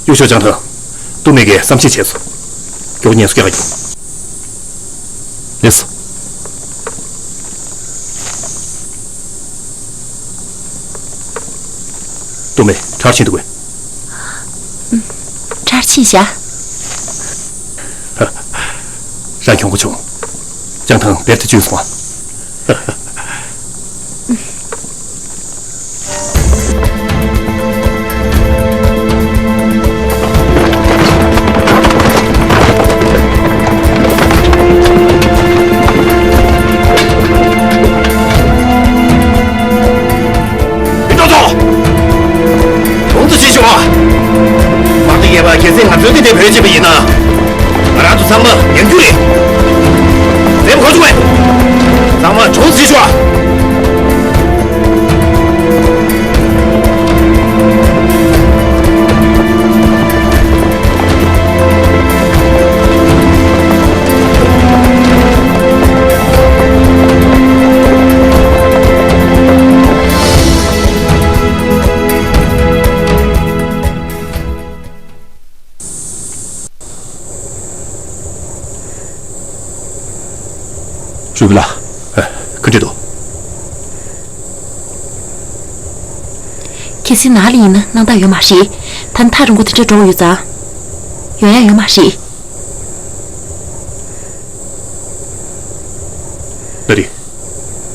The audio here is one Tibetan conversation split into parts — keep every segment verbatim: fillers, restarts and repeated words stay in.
གཡུག་ཤོག་ཅང་ཐང་། ཏུ་མེ་གིས་བསམ་ཤེས་བྱས་སོང་། མགྱོགས་ངལ་གསོ་རྒྱག་ག་ཡོང་། ལེགས་སོ། ཏུ་མེ་གྲར་ཕྱིན་འདུག་གས། གྲར་ཕྱིན་བཞག་རང་གྱོང་པོ་བྱུང་། ཅང་ཐང་བེར་ཏེ་བཅོས་སོང་ཨ། མི་ཏོག་ཏོག་གྲོངས་སུ་ཕྱིན་བྱུང་བ། དམག་སྡེ་བརྒྱད་པ་གལ་སྲིད་ང་ཚོའི་སྡེ་དེ་བོད་བྱེད་པ་ཡིན་ན། ང་རང་ཚོ་ཚང་མ་ཉམས་རྒྱུ་རེད། འཛེམ་གོ་བྱུང་བས། ཚང་མ་གྲོངས་སུ་ཕྱིན་བྱུང་བ། རུས་པའི་ལགས། ཨ། ག་འདྲ་འདུག་གལ་སྲིད་ནཱ་ལ་ཡིན་ན་སྣང་དག་ཡོད་མ་རེད། ད་ནི་ཐག་རིང་པོ་དེ་འདྲ་འགྲོ་ཡོད་ཙང་། ཡོང་ཡ་ཡོད་མ་རེད། ལ་རི།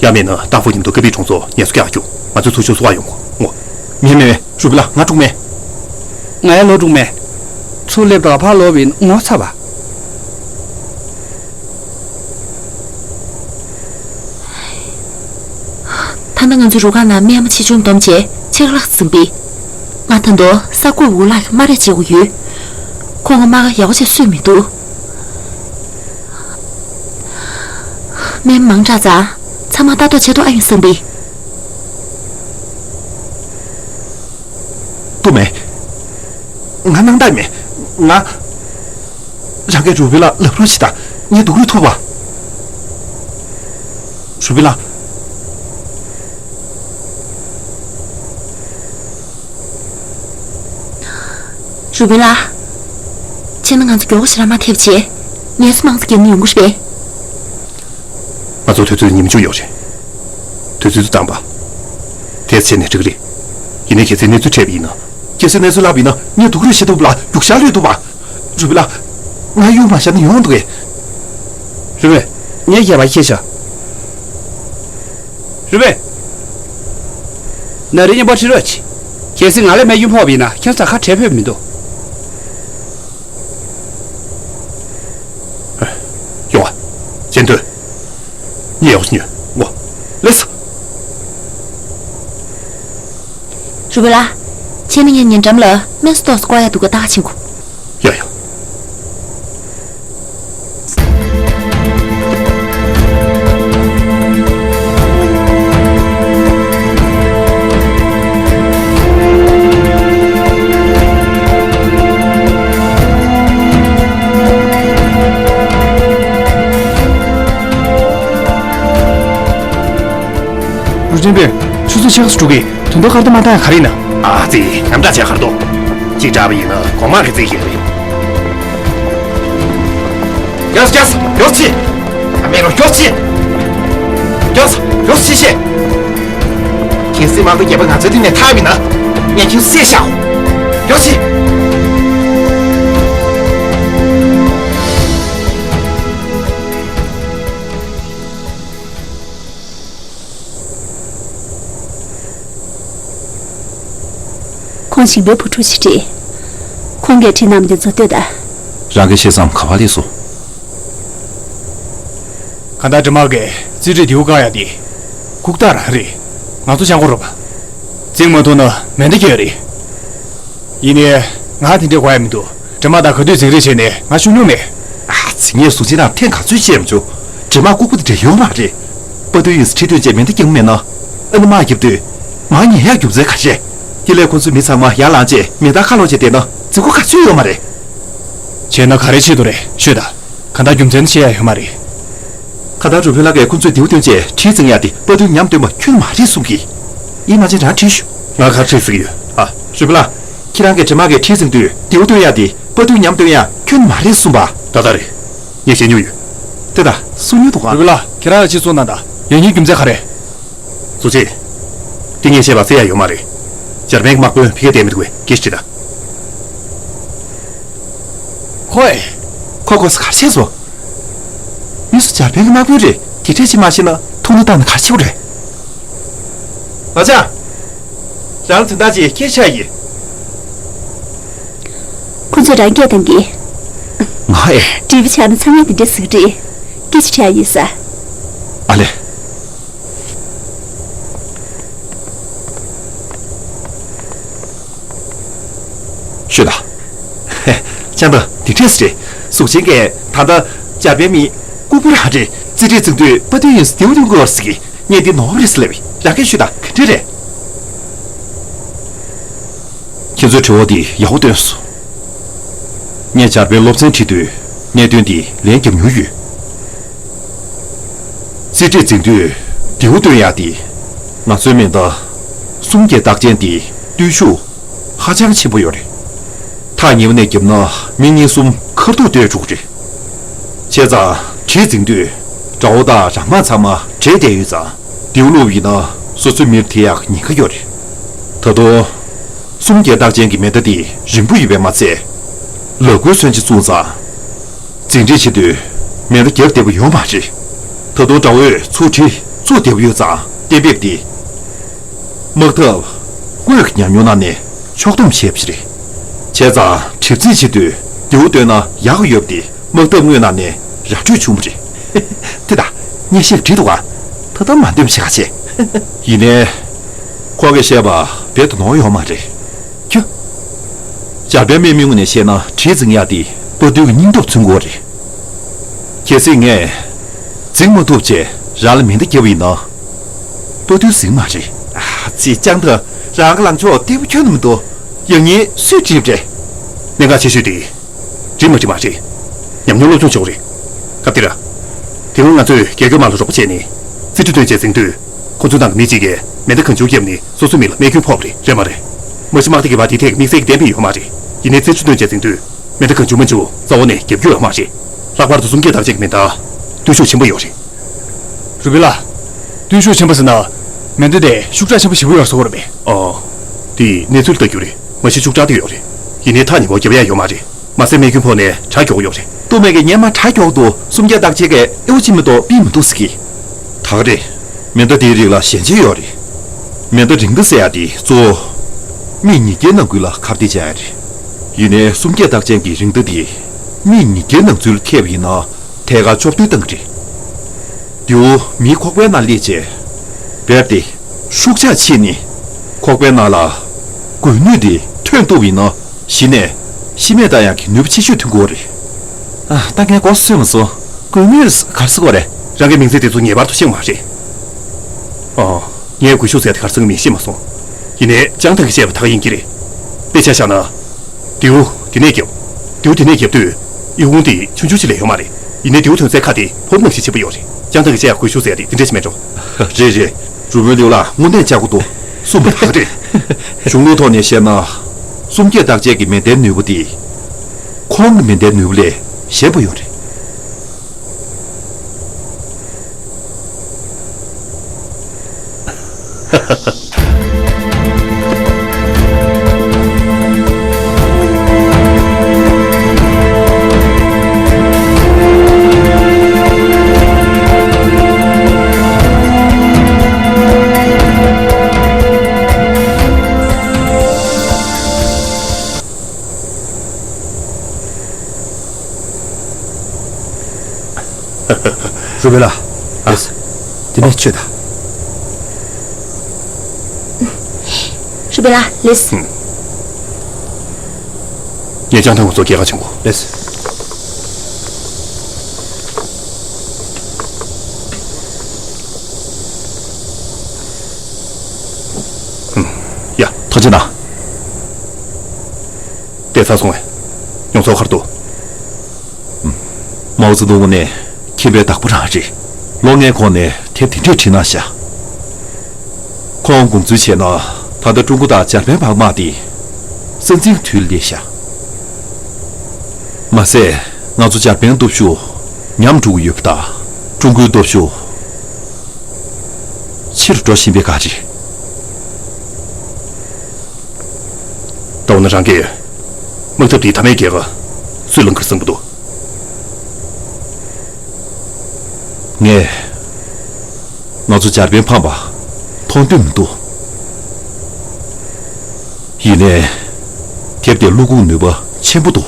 ཡང་མིན་ན་རྟག་པར་མཉམ་དུ་ཀ་པི་གྲོང་ཚོར་ངལ་གསོ་རྒྱག་རྒྱུ། ང་ཚོའི་ཚུར་ཤོག་བཟོ་ག་ཡོང་གོ། ངོ་། མེད་མེད་མེད། རུས་པའི་ལགས། ང་འཁྲུག་མེད། ང་ཡང་ལོ་འཁྲུག་མེད། ཚུར་སླེབས་དུས་ཕར་ལོག་པ་ཡིན་ན་ངོ་ཚ་བ། ད་ལྟ་ང་ཚོའི་རུ་ཁག་ནང་སྨན་མ་ཆེ་ཆུང་བསྡོམས་བྱས་ཕྱེད་ཀ་ལྷག་ཙམ་ཟིན་པས། ང་ད་དུང་ས་ཁུག་འུ་ལག་གི་རྨ་རས་བྱེད་དགོས་ཡོད། ཁོང་གི་རྨ་ཁ་ཡག་པོ་བྱས་གསོས་མི་འདུག་སྨན་མང་དྲགས་ཙང་ཚང་མ་ལྟ་རྟོག་བྱེད་ཐུབ་ཨ་ཡོང་བསམ་པས། ཏུ་མེ། ང་སྣང་དག་མེད། ང་། རང་གིས་རུས་པའི་ལགས་ལབ་རོགས་བྱེད་དང་། ངས་སྡུག་རུས་ཐུབ་པ། རུས་པའི་ལགས། རུས་པའི་ལགས། བྱས་ན་ང་ཚོ་མགྱོགས་པོ་ཞེ་དྲག་མ་ཐེབས་བྱས། ངལ་གསོ་མང་ཙམ་བརྒྱབ་ན་ཡོང་གི་རེད་པས། ང་ཚོ་དུས་ཚོད་ཉིན་བཅུ་ཡོད་རེད། དུས་ཚོད་དུ་བཏང་པ། དེ་བྱས་ནས་འགྲིག་གི་རེད། ཡིན་ནའི་གལ་སྲིད་གནས་ཚུལ་འཕྲད་པ་ཡིན་ན། གལ་སྲིད་གནས་ཚུལ་ལྷག་པ་ཡིན་ན་ངས་སྡུག་རུས་བྱེད་ཐུབ་ལ་རྒྱུག་ཤར་ལུས་ཐུབ་པ། རུས་པའི་ལགས། ང་གཡུག་མ་བཞག་ན་ཡོང་འདུག་གས། རུས་པའི། ངས་ཁྱད་པར་ཤེས་ཤག་རུས་པའི། ན་རེ་མཉམ་པོ་ཁྲིད་རོགས་གྱིས། གལ་སྲིད་ང་ལ་རྨས་སྐྱོན་ཕོག་པ་ཡིན་ན་ཁྱེད་ཚོ་ཁ་བྲལ་ཕོད་མི་འདུག་ཡོང་བ། ཅན་ཏོན། ངས་ཡོང་སྙོན་ངོ་། ལེགས་སོ། རུས་པའི་ལགས། བྱས་ན་ངས་ཉེ་འགྲམ་ལ་སྨན་སི་ཏོག་ཙམ་བསྐོར་ཡ་འདུག་ག་ད་ག་ཕྱིན་དགོས། ཡ་ཡ། རུ་ཆེན་པས་ཆུ་ཚོད་ཕྱེད་ཀ་ཙམ་འགྲོ་གི། དོན་དག་ཁ་ར་ཏོ་མ་བཏང་ཡ་ག་རེ་ཡིན་ན། ཨ་ཙི། ཉམས་ཐག་བྱས་ཁ་ར་ཏོ། གཅིག་དྲག་པ་ཡིན་ན་གོང་མ་གི་རྩིས་ཞིག་རེད། རྒྱགས་རྒྱགས་མགྱོགས་བྱེད། ཨ་མེ་རོ་མགྱོགས་བྱེད། རྒྱགས་མགྱོགས་བྱེད་ཤེས། གལ་སྲིད་དམག་སྡེ་བརྒྱད་པ་ང་ཚོའི་སྟེང་ནས་ཐར་བ་ཡིན་ན། ངས་ཁྱོད་བསད་བཞག་མགྱོགས་བྱེད། ཁོང་ཞིང་པའི་བུ་ཕྲུག་ཅིག་རེད། ཁོང་གིས་བྲིས་གནང་བ་འདི་ཚོ་ལྟོས་དང་། རང་གིས་ཤེས་ཙམ་ག་པར་སླེབས་སོང་། གང་ལྟར་འདྲེ་དམག་གིས་རྩིས་ཁྲའི་མདེའུ་བཀག་ཡ་དེ། ལྐུགས་རྟགས་རང་རེད། ང་ཚོ་སྤྱང་པོ་རེད་པ། བརྩིགས་མ་ཐུབ་ན་མེ་མདའ་རྒྱག་ཡ་རེད། ཡིན་ནའི། ང་དེ་འདྲས་དགོས་ཡ་མི་འདུག་འདྲེ་དམག་དང་ག་དུས་འཛིང་རེས་བྱས་ནས་ང་ཤུགས་སྙོམས་མེད། ཨ་ཙི། ངས་གཟུགས་ཅན་དང་ཐེངས་ག་ཚོད་བཤད་མ་བྱུང་། འདྲེ་དམག་ལྐུགས་པ་དེ་འདྲ་ཡོད་མ་རེད། དཔའ་རྟུལ་ཡོད་ས་ཁྲིད་དོན་བྱས་མེ་མདའ་རྒྱག་མེད་ན། ཨ་ནི་དམག་རྒྱབ་དུས། མར་ཉལ་ཡག་རྒྱུ་མཚན་ག་རེ་རེད། དེ་ལས་ཁོ་ཚོས་མི་ཚང་མ་ཡར་ལངས་རྗེས་མེ་མདའ་ཁ་ལོག་བྱས་བསྡད་ན་འཛིང་གོ་ག་ཚོད་ཡོད་མ་རེད། བྱས་ན་ག་རེ་བྱེད་དོ་རེད་ཤོད་དང་། གང་ལྟར་རྒྱུ་མཚན་བཤད་ཡ་ཡོད་མ་རེད། གང་ལྟར་རུས་པའི་ལགས་ཀྱིས་ཁོ་ཚོས་མདེའུ་བཏོན་རྗེས་གྲི་འཛིང་ཡ་དེ་དཔའ་རྟུལ་ཉམས་ལྡན་པ་ཁྱོན་མ་རེད་གསུང་གི། ཡིད་མ་ཆེས་རང་ཁྲིད་ཤོག་ང་ག་རེ་བྱེད་ཀྱི་ཡོད། ཨ། རུས་པའི་ལགས། ཁྱེད་རང་གི་འདྲེ་དམག་གིས་གྲི་བརྫེས་དུས་རྡེའུ་བཏོན་ཡག་དེ་དཔའ་རྟུལ་མཉམ་བཏོན་ཡག་ཁྱོན་མ་རེད་གསུངས་པ། ད་ལྟ་རེད། ངས་བཤད་མྱོང་ཡོད། དེ་ད་གསུང་མྱོང་འདུག་ག་རུ་བི་ལ། ཁྱེད་རང་ལ་ཅི་གསུངས་གནང་དང་། ཡོང་སྙིང་རྒྱུ་མཚན་ག་རེ། སུ་ཆེ། དེ་ངས་བཤད་པ་བརྩི་ཡག་ཡོད་མ་རེད། འཇར་པན་གྱི་དམག་དཔོན་ཕ་གིར་བསྡད་མི་འདུག་གས། སྐད་ཆ་དྲིས་དང་། ཁོས། ཁོ་གོ་ས་གར་ཆས་སོ། མི་སུ་འཇར་པན་གྱི་དམག་དཔོན་རེད། དེ་འདྲས་ཅིག་མ་ཤེས་ན་ཐུགས་སྣང་བཏང་ན་ག་རེ་བྱེད་དགོས་རེད། ཨ་ཅག་རང་ལ་དོན་དག་ཅིག་སྐད་ཆ་ཡིན། ཁོ་ཚོས་རང་སྐད་བཏང་གི། ང་ཨེ། འདྲེ་པོ་ཆགས་ན་ཚང་མས་དེ་འདྲས་ཟེར་གི་རེད། སྐད་ཆ་དྲི་ཡག་ཡིན་ས། ཨ་ལེ། ཤོད་དང་། ཅང་ད་དེ་འདྲས་རེད། གཟུགས་ཅན་གྱིས་ད་ལྟ་འཇར་པན་མི་ལྐུགས་པ་རང་རེད། རྩིས་ཁྲ་བརྫེས་དུས་དཔའ་རྟུལ་ཡིན་ཟེར་རྡེའུ་བཏོན་དགོས་ཟེར་གི། ངས་འདི་ནོར་བ་རེད་ཟེར་ལབ་པས། རང་གིས་ཤོད་དང་། ག་འདྲས་རེད། ཁྱེད་ཚོའི་དྲི་བ་འདི་ཡག་པོ་བཏོན་སོང་། ངས་འཇར་པན་སློབ་ཚན་ཁྲིད་དུས་གནད་དོན་འདི་ལན་བརྒྱབ་མྱོང་ཡོད། རྩིས་ཁྲ་བརྫེས་དུས་རྡེའུ་བཏོན་ཡག་འདི། ང་ཚོའི་མེ་མདའ་གསུམ་བརྒྱད་རྟགས་ཅན་འདི་བརྟུལ་ཞུགས་ཧ་ཅང་ཆེན་པོ་ཡོད་རེད། ཐག་ཉེ་བ་ནས་བརྒྱབ་ན་མི་གཉིས་གསུམ་ཁ་ཐུག་བརྡོལ་འགྲོ་གི་རེད། བྱས་ཙང་གྲི་འཛིང་དུས་དགྲ་བོ་དང་རང་དམག་ཚང་མ་བྲེལ་བསྡད་ཡོད་ཙང་། མདེའུ་བླུགས་ཡིན་ན་སོ་སོའི་མིར་ཐེ་ཡག་ཉེན་ཁ་ཡོད་རེད། ད་དུང་གསུམ་བརྒྱད་རྟགས་ཅན་གྱི་མེ་མདའ་དེ་རིང་པོ་ཡོད་པས་མ་ཚད། ལག་འཁོར་སོན་ཆ་བཙུགས་ཙང་། འཛིང་རེས་བྱེད་དུས་མེ་མདའ་རྒྱབ་བདེ་པོ་ཡོད་མ་རེད། ད་དུང་དགྲ་བོས་ཚུར་གྲི་བཙུགས་བདེ་པོ་ཡོད་ཙང་གཏན་འབེབས་དེ། དམག་འཐབ་དངོས་ཀྱི་ཉམས་མྱོང་ནང་ནས་ཕྱོགས་བསྡོམས་བྱས་པ་ཞིག་རེད། བྱས་ཙང་གྲི་འཛིང་བྱེད་དུས་མདེའུ་བཏོན་ན་ཡག་གི་ཡོད་པ་དེ། དམག་འཐབ་དངོས་ནང་ནས་ར་སྤྲོད་བྱུང་བ་རེད། དེ་ད་ངས་བཤད་ཀྱི་འགྲིག་འདུག་ག་ད་ལྟ་མ་འདེམས་བྱེད་ག་བྱེད། ཡིན་ནའི། ཁོ་གིས་བཤད་པ་རྦད་དེ་ནོར་ཡོད་མ་རེད། ཁྱོད། འཇར་པན་དམག་མིའི་ངོས་ནས་བཤད་ན་གྲི་འཛིང་ཡག་དེ་དཔའ་རྟུལ་གྱི་སྙིང་སྟོབས་མཚོན་དགོས་རེད། གལ་སྲིད་ངས་འཛིང་མ་ཐུབ་བྱས་རང་ལ་མེ་མདའ་བརྒྱབ་པ་ཡིན་ན། དཔའ་རྟུལ་འཛིང་མ་རེད། ཨ་ཙི། ཅང་ཐང་། རང་གི་ལངས་ཕྱོགས་བདེ་པོ་ཁྱོན་ནས་མི་འདུག་ཡང་སྙིང་སུས་བྲིས་པ་རེད། གནད་འགག་ཆེ་ཤོས་དེ། འགྲིག་མ་འགྲིག་མ་རེད། ཉམས་མྱོང་སློབ་སྦྱོང་བྱེད་དགོས་རེད། སྐབས་དེར། དེ་སྔོན་ང་ཚོས་རྒྱལ་ཁབ་དམག་ལ་རོགས་པ་བྱས་ནས། རྩིས་ཁྲ་བཏོན་བྱས་འཛིང་དུས། ཁོ་ཚོའི་ནང་གི་མི་གཅིག་གིས་མེ་མདའ་གང་བྱུང་བརྒྱབ་ནས་སོ་སོའི་མི་ལ་རྨས་སྐྱོན་ཕོག་པ་རེད། རེད་མ་རེད། མ་གཞི་དམག་སྡེ་གི་བར་དེའི་ཐད་དམིགས་བསལ་གྱི་གཏན་འབེབས་ཡོད་མ་རེད། ཡིན་ནའི་རྩིས་ཁྲ་བཏོན་བྱས་འཛིང་དུས། མེ་མདའ་གང་བྱུང་མ་བྱུང་རྩ་བ་ནས་བརྒྱབ་རྒྱུ་ཡོད་མ་རེད། ལྷག་པར་དུ་གསུམ་བརྒྱད་རྟགས་ཅན་གྱི་མེ་མདའ། བརྟུལ་ཞུགས་ཆེན་པོ་ཡོད་རེད། རུ་བི་ལ། བརྟུལ་ཞུགས་ཆེན་པོ་ཟེར་ན། མེ་མདའ་དེ་ཤུགས་དྲག་ཆེན་པོ་ཞེ་པོ་ཡོད་ཟེར་བ་རེད་པས། ཨོ། དེ་གནས་ཚུལ་ལྟ་རྒྱུ་རེད། མ་གཞི་ཤུགས་དྲག་དེ་ཡོད་རེད། ཡིན་ནའི་ཐག་ཉེ་བོ་རྒྱབ་ཡག་ཡོད་མ་རེད། མ་ཟད་རྨས་སྐྱོན་ཕོག་ནས་དྲག་མགྱོགས་ཡོད་རེད། སྟོད་སྨད་ཀྱི་སྔོན་མ་དྲག་མགྱོགས་འདུག་གསུམ་བརྒྱད་རྟགས་ཅན་གྱིས་ཨེ་འོ་ཅི་མི་འདུག་པི་མི་འདུག་ཟེར་གི། ད་ག་རེད། མེ་མདའ་དེའི་རིགས་ལ་ཞན་ཆ་ཡོད་རེད། མེ་མདའ་རིང་མདའ་ཟེར་ཡག་དེ་གཙོ་བོ། མི་ཉིས་བརྒྱའི་ནང་ཁུལ་ལ་ཁ་གཏད་བྱ་ཡག་རེད། ཡིན་ནའི་གསུམ་བརྒྱད་རྟགས་ཅན་གྱི་རིང་མདའ་དེ། མི་ཉིས་བརྒྱའི་ནང་ཚུད་ཁེལ་བ་ཡིན་ན། ཐད་ཀར་གཅོག་འདོན་བཏང་གི་རེད། རྡེའུ་མིའི་ཁོག་པའི་ནང་སླེབས་རྗེས། རྦད་དེ་ཤུགས་ཆག་ཕྱིན་ནས། ཁོག་པའི་ནང་ལ་གོས་ནུས་དེ་ཐོན་ཐུབ་པ་ཡིན་ན། གཞི་ནས་ཤི་རྨས་བཏང་ཡག་གི་ནུས་པ་ཆེ་ཤོས་ཐོན་གྱི་ཡོད་རེད། ཨ། ད་ངས་མགོ་གསོས་མ་སོང་། གོས་ནུས་ག་རེ་ཟེར་དགོས་རེད། རང་གིས་མིང་ཚིག་དེ་ཚོ་ངེས་པར་དུ་ཤེས་དགོས་མ་རེད། ཨོ། ངས་གོས་ཤུགས་ཟེར་དེ་ག་རེ་ཟེར་གྱི་མིན་ཤེས་མ་སོང་། ཡིན་ནའི་ཅང་ཐང་གིས་བཤད་པ་ད་ག་ཡིན་གྱི་རེད། དཔེ་ཆ་བཞག་ན། རྡེའུ་དེ་ནས་བརྒྱབ། རྡེའུ་དེ་ནས་བརྒྱབ་དུས། ཨི་ཁུང་དེ་ཆུང་ཆུང་ཞིག་ལས་ཡོད་མ་རེད། ཡིན་ནའི་རྡེའུ་ཐོན་སའི་ཁ་དེ་ཕོར་པ་ནང་བཞིན་ཆེན་པོ་ཡོད་རེད། ཅང་ཐང་གིས་བཤད་ཡག་གོས་ཤུགས་ཟེར་ཡག་དེ་དེ་འདྲ་ཞིག་མེད་འགྲོ། རེད་རེད། རུ་མོའི་ལེའུ་ལ་དངོས་གནས་ལྕགས་པོ་འདུག་གསུངས་པ་ད་ག་རེད། གཞུང་ལུགས་ཐོག་ནས་བཤད་ན། གསུམ་བརྒྱད་རྟགས་ཅན་གྱི་མེ་མདའི་ནུས་པ་དེ། ཁོང་གི་མེ་མདའི་ནུས་པ་ལས་ཞན་པོ་ཡོད་རེད། རུ་བི་ལ། ཨ། ལེས། དེ་ནས་ཆོད་ད། རུ་བི་ལ། ལེས། ཧུམ། ངས་ཅང་ཐང་ཁོ་ཚོ་སྐྱེལ་ག་ཕྱིན་གོ། ལེས། ཧུམ། ཡ། ཐག་བཅད་ན། བལྟས་ཚར་སོང་བས། མྱོང་ཚོར་ག་རེ་འདུག་མའོ་ཙེ་ཏུང་ངོས་ནས་མཁྱེན་པའི་བདག་པོ་རང་རེད། ལོ་ལྔའི་གོང་ནས་དེབ་དེ་འདྲས་བྲིས་གནང་ཤག་ཁོང་དགོངས་ཚུལ་བྱས་ན། ད་ལྟ་ཀྲུང་གོ་དང་འཇར་པན་བར་དམག་དེ། རྩ་འཛིན་དུས་སླེབས་ཤག་མ་ཟད། ང་ཚོ་འཇར་པན་སྟོབས་ཤུགས་ཉམས་འགྲོ་གི་ཡོད་པ་དང་། ཀྲུང་གོའི་སྟོབས་ཤུགས་ཆེ་རུ་འགྲོ་བཞིན་པའི་སྐབས་རེད། ད་འོ་ན་རང་གིས་དམག་འཐབ་འདིའི་མཐའ་མའི་རྒྱལ་ཁ་སུས་བླང་གིར་བཟུང་གི་འདུག་ངས་ང་ཚོ་འཇར་པན་ཕམ་པ་མཐོང་འདོད་མི་འདུག་ཡིན་ནའི། དེབ་དེ་བློ་ཁུག་ནུས་པ་ཆེན་པོ་འདུག་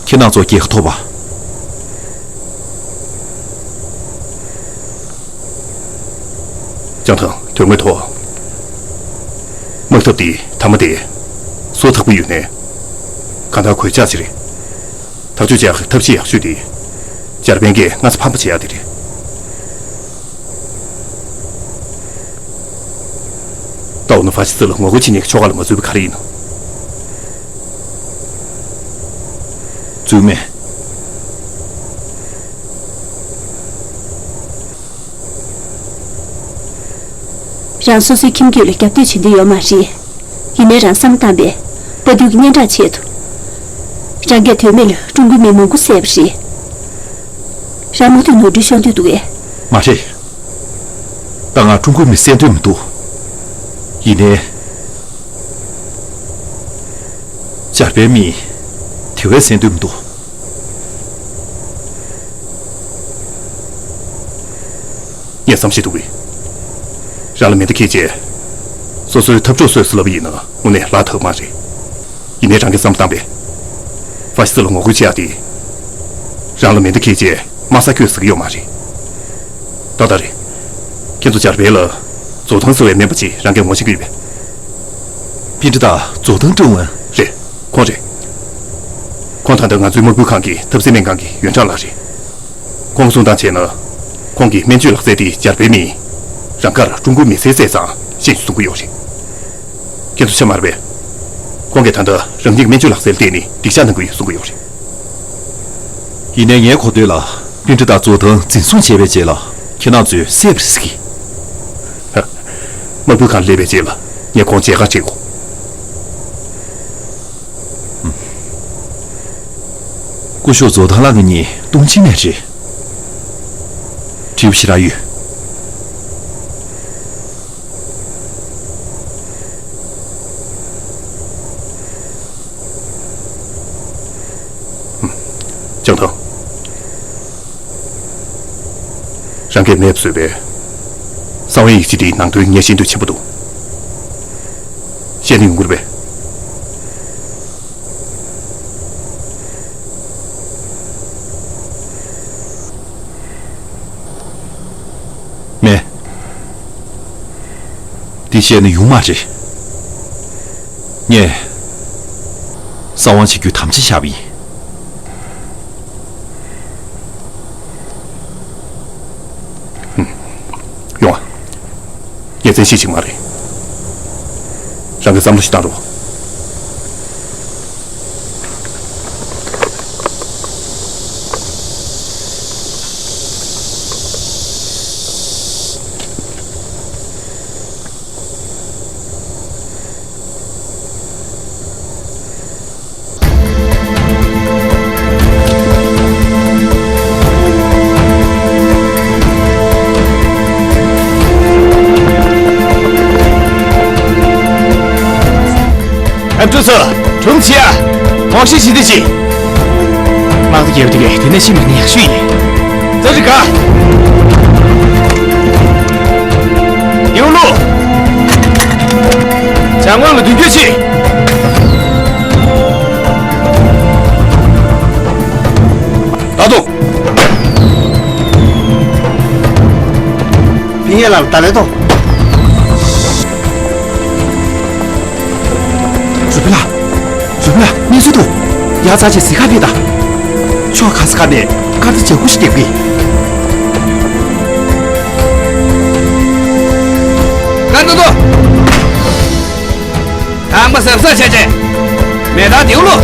ཁྱེད་རང་ཚོ་རྒྱལ་ཁ་ཐོབ་པ། ལྕང་ཐང་། དོན་དངོས་ཐོག་དམག་འཐབ་འདིའི་མཐའ་མ་དེ་སོ་ཐག་པོ་ཡོད་ནའི། གང་ལྟར་གོད་ཆག་ཅིག་རེད། ཐག་གཅོད་བྱེད་ཡག་གི་ཐབས་ཤེས་ཡག་ཤོས་དེ། འཇར་པན་གྱིས་སྔ་ས་ཕམ་པ་བྱེད་ཡག་དེ་རེད། ད་འོ་ན་ཧྥ་ཤི་སི་ལ་ངོ་རྒོལ་བྱེད་མཁན་གྱི་ཕྱོགས་ཁག་ལ་མ་འཛུལ་བའི་ག་རེ་ཡིན་ནམ། འཛུལ་མེད། རང་སོ་སོའི་ཁྱིམ་རྒྱུད་ལ་རྒྱབ་གཏོད་བྱེད་འདོད་ཡོད་མ་རེད། ཡིན་ནའི་རང་བསམ་བློ་བཏང་པས། དཔའ་རྟུལ་གྱི་སྙན་གྲགས་ཆེད་དུ། རང་གིས་དོན་མེད་ལ་ཀྲུང་གོའི་མི་མང་པོ་བསད་པ་རེད། རང་མུ་མཐུད་ནོར་འཁྲུལ་ཤོར་འདོད་འདུག་གས། མ་རེད། ད་ང་ཀྲུང་གོའི་མི་བསད་འདོད་མི་འདུག་ཡིན་ནའི། འཇར་པན་མི་དེ་བས་བསད་འདོད་མི་འདུག་ངས་བསམ་ཤེས་འདུག་གས། རང་ལ་མེ་མདའ་འཁྱེར་རྗེས། སོ་སོའི་འཐབ་གྲོགས་གསོད་ཟེར་ལབ་པ་ཡིན་ན་དངོས་གནས་ལག་ཐབས་མ་རེད། ཡིན་ནའི་རང་གིས་བསམ་བློ་བཏང་པས། ཧྥ་ཤི་སི་ལ་ངོ་རྒོལ་བྱེད་ཡག་དེ། རང་ལ་མེ་མདའ་འཁྱེར་རྗེས་དམག་སར་བསྐྱོད་ཟེར་གྱི་ཡོད་མ་རེད། ཏག་ཏག་རེད། ཁྱེད་ཚོ་འཇར་པན་ལ་ཛོ་ཐང་ཟེར་བའི་སྨན་པ་ཅིག་རང་གིས་ངོ་ཤེས་ཀྱི་ཡོད་པས། པིན་ཀྲི་ཏཱ་ཛོ་ཐང་ཀྲང་ཝུན། རེད། ཁོང་རེད། ཁོང་ད་ལྟ་ང་ཚོའི་དམག་དཔུང་ཁང་གི་འཐབ་སའི་སྨན་ཁང་གི་ཡོན་ཀྲང་ལགས་རེད། ཁོང་གསུང་སྟངས་བྱས་ན། ཁོང་གི་སྨན་བཅོས་ལག་རྩལ་དེ་འཇར་པན་མིས་རང་དགར་ཀྲུང་གོའི་མི་སེར་བསད་ཙང་ཤེས་ཞུ་གསུང་གི་ཡོད་རེད། ཁྱེད་ཚོ་ཆ་མ་རེད་པས། ཁོང་གིས་ད་ལྟ་རང་ཉིད་ཀྱི་སྨན་བཅོས་ལག་རྩལ་བརྟེན་ནས་སྡིག་ཆགས་གནང་གི་ཡོད་གསུང་གི་ཡོད་རེད། ཡིན་ནའི་ངའི་གོ་ཐོས་ལ་པིན་ཀྲི་ཏཱ་ཛོ་ཐང་འཛིན་བཟུང་བྱས་པའི་རྗེས་ལ་ཁྱེད་རང་ཚོས་བསད་པ་རེད་ཟེར་གི། དམག་དཔུང་ཁང་སླེབས་པའི་རྗེས་ལ་ངས་ཁོང་མཇལ་ཁ་བྱེད་དགོས། སྐུ་ཞབས་ཛོ་ཐང་ལགས་ང་གཉིས་སྟོང་ཆེན་མེད་རེད། དྲི་བ་ཞེ་དྲག་ཡོད། ལྕང་ཐང་། རང་གིས་མེད་པ་བཟོས་པའི་གསང་བའི་ཡིག་ཆ་དེའི་ནང་དོན་ངས་ཤེས་འདོད་ཆེན་པོ་འདུག་བཤད་ན་ཡོང་གི་རེད་པས། མེད། འདི་བཤད་ན་ཡོང་མ་རེད། ངས་གསང་བ་བྱེད་རྒྱུའི་དམ་བཅའ་བཞག་པ་ཡིན། ཡོང་ཨ། ངས་བཙན་ཤེད་ཅིག་མ་རེད། རང་གིས་བསམ་བློ་ཞིག་བཏང་རོགས། ཨ་ཀྲུ་ཚོ། གྲུང་ཆེ་ཨ། ངོ་ཤེས་ཤིག་དེ་ཅི། དམག་སྡེ་རྒྱལ་པོ་དེ་གས་དེ་ནས་ཤི་མེད་ན་ཡག་ཤོས་ཡིན། ཙ་རི་ག་ཡེའུ་ལུ། བྱང་ངོས་ལ་མདུན་སྐྱོད་བྱེད། ད་དུང་། པིན་ཡེ་ལ་ད་ལེ་ཏོ། རུ་པི་ལ། རུ་པི་ལ་གནས་ཚུལ་འདུག་ཡ་ཙ་ཆེ་ཟི་ཁ་ཕི་ད། ཕྱོགས་ག་ས་ག་ནས་སྐར་རྩི་བྱ་ཁུ་ཞིག་འདེབས་ཀྱི། སྐར་རྩི་འདུག་ཁང་པ་གཟབ་གཟབ་བྱས་རྗེས། མེ་སྟག་དེའུ་ལུ།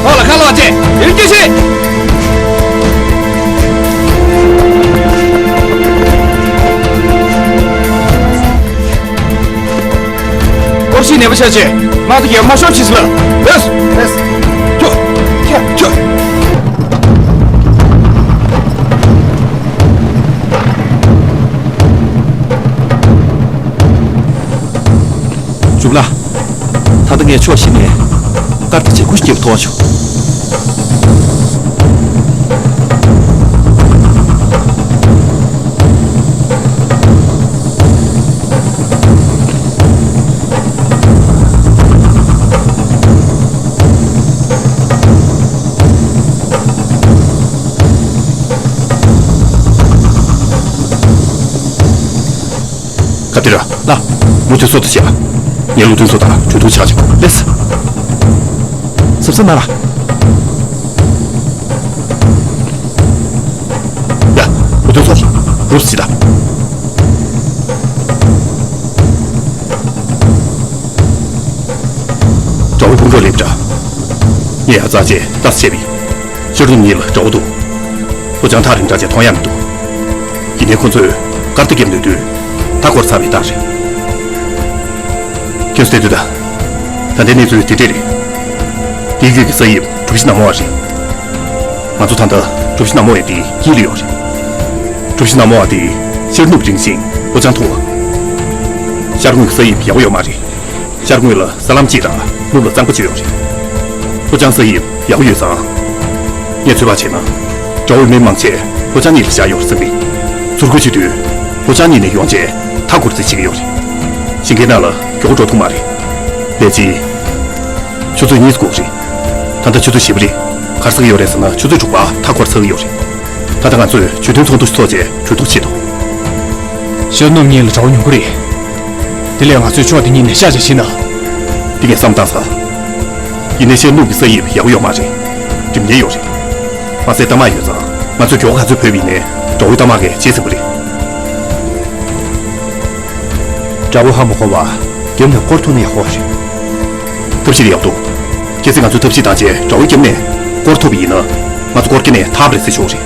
ཐོག་ལ་ཁ་ལོག་རྗེས་ཡུན་སྐྱོད་བྱེད། གཏོར་བཤིག་ནན་པོ་བྱས་བྱས། དམག་སྡེ་བརྒྱད་པ་མར་ཤོག་ཅེས་ལབ། ལགས་སོ། ལགས་སོ། ཁྱོད། ཁྱོད། ཁྱོད། ཇུ་ལ། ད་ལྟ་ངས་ཕྱོགས་བཞི་ནས་སྐར་ཐིག་ཆེ་ཁུ་ཞིག་བརྒྱབ་ཐོག་བྱུང་། ཁ་ཏི་ར། ལགས། མུ་མཐུད་སོ་ཐུ་བྱས། ངས་བློ་མཐུན་ཚོ་དང་གྲོས་བསྡུར་བྱ་ཆོག་ལགས་སོ། གཟབ་གཟབ་གནང་ར། ཡ། བློ་མཐུན་ཚོ། རུབ་སི་ད། དགྲ་བོའི་དཔུང་གྲོགས་སླེབས་འདྲ། ངས་ཡར་འཛེགས་བྱས་ལྟ་ས་བྱས་པ་ཡིན། ཤར་ནུབ་གཉིས་ལ་དགྲ་བོ་འདུག་ལྷོ་བྱང་ཐག་རིང་དྲགས་བྱས་མཐོང་ཡ་མི་འདུག་ཡིན་ནའི་ཁོ་ཚོས་སྐར་རྟ་བརྒྱབ་ནས་དུས་མཐའ་བསྐོར་ཚར་བའི་རྟགས་རེད། ཁྱོད་ཚོས་བལྟས་དུས་ད། ད་ལྟའི་གནས་ཚུལ་དེ་འདྲས་རེད། དེའི་རྒྱུད་ཀྱི་ས་དབྱིབས་གྲུ་བཞི་ནག་མོ་བ་རེད། ང་ཚོ་ད་ལྟ་གྲུ་བཞི་ནག་མོ་བའི་དེའི་དཀྱིལ་ལ་ཡོད་རེད། གྲུ་བཞི་ནག་མོ་བ་དེ་ཤར་ནུབ་རིང་ཞིང་ལྷོ་བྱང་མཐོ་བ། ཤར་ངོས་ཀྱི་ས་དབྱིབས་ཡག་པོ་ཡོད་མ་རེད། ཤར་ངོས་ལ་ས་ལམ་གཅིག་དང་ནུབ་ལ་གཙང་པོ་གཅིག་ཡོད་རེད། ལྷོ་བྱང་ས་དབྱིབས་ཡག་པོ་ཡོད་ཙང་། ངས་ཚོད་དཔག་བྱས་ན། དགྲ་བོའི་མི་མང་ཆེ་ལྷོ་བྱང་གཉིས་ལ་བཞག་ཡོད་རེད་བསམ་གི། ཟུར་འགོད་བྱེད་དུས། ལྷོ་བྱང་གཉིས་ནས་ཡོང་བྱས་མཐའ་བསྐོར་རྩིས་བྱེད་ཀྱི་ཡོད་རེད། ཞིང་ཁའི་ནང་ལ་མགྱོགས་པོ་འགྲོ་ཐུབ་མ་རེད། ལས་ཀྱི། ཆུ་ཚོད་གཉིས་འགོར་གི་རེད། ད་ལྟ་ཆུ་ཚོད་བཞི་པ་རེད། ག་རེ་ཟེར་གྱི་ཡོད་རེད་ཟེར་ན་ཆུ་ཚོད་དྲུག་པ་མཐའ་བསྐོར་ཚར་གྱི་ཡོད་རེད། ད་ལྟ་ང་ཚོས་ཇུས་འདོན་ཚོགས་འདུ་ཞིག་ཚོགས་བྱས་གྲོས་བསྡུར་བྱེད་དོ། ཤར་ནུབ་གཉིས་ལ་དགྲ་བོ་ཉུང་ཀུ་རེད། དེ་ལས་ང་ཚོས་ཕྱོགས་དེ་གཉིས་ནས་བཤགས་བཅོས་བྱས་ན། འདི་ངས་བསམ་བཏང་ས། ཡིན་ནའི་ཤར་ནུབ་ཀྱི་ས་དབྱིབས་ཡག་པོ་ཡོད་མ་རེད། འགྲིམ་ཉེན་ཡོད་རེད། མ་ཟད་རྟ་དམག་ཡོད་ཙང་ང་ཚོས་མགྱོགས་པོ་ག་ཚོད་བོས་པ་ཡིན་ནའི་དགྲ་བོའི་རྟ་དམག་གིས་བརྗེད་ཟིན་པ་རེད། དགྲ་བོ་ཧ་མ་གོ་བར་རྒྱབ་ནས་སྐོར་ཐུབ་ན་ཡག་པོ་རེད། ཐབས་ཤེས་ཡག་འདུག་གལ་སྲིད་ང་ཚོས་ཐབས་ཤེས་བཏང་རྗེས་དགྲ་བོའི་རྒྱབ་ནས་སྐོར་ཐུབ་པ་ཡིན་ན། ང་ཚོ་སྐོར་སྐྱེལ་ནས་ཐར་པ་རེད་ཟེར་ཞུ་བ་རེད།